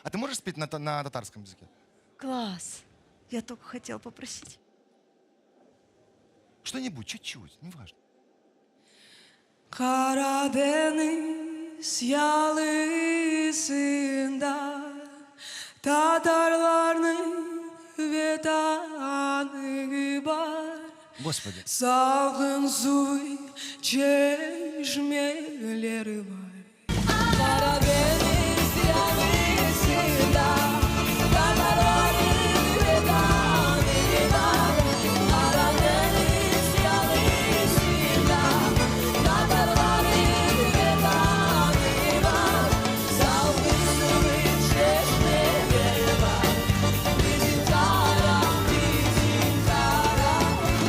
А ты можешь спеть на, та- на татарском языке? Класс. Я только хотела попросить. Что-нибудь, чуть-чуть, неважно. Karadeniz yalısında Tatarlarnıñ vetanı bar. Господи. Salqın suv çeşmeleri bar. Karadeniz.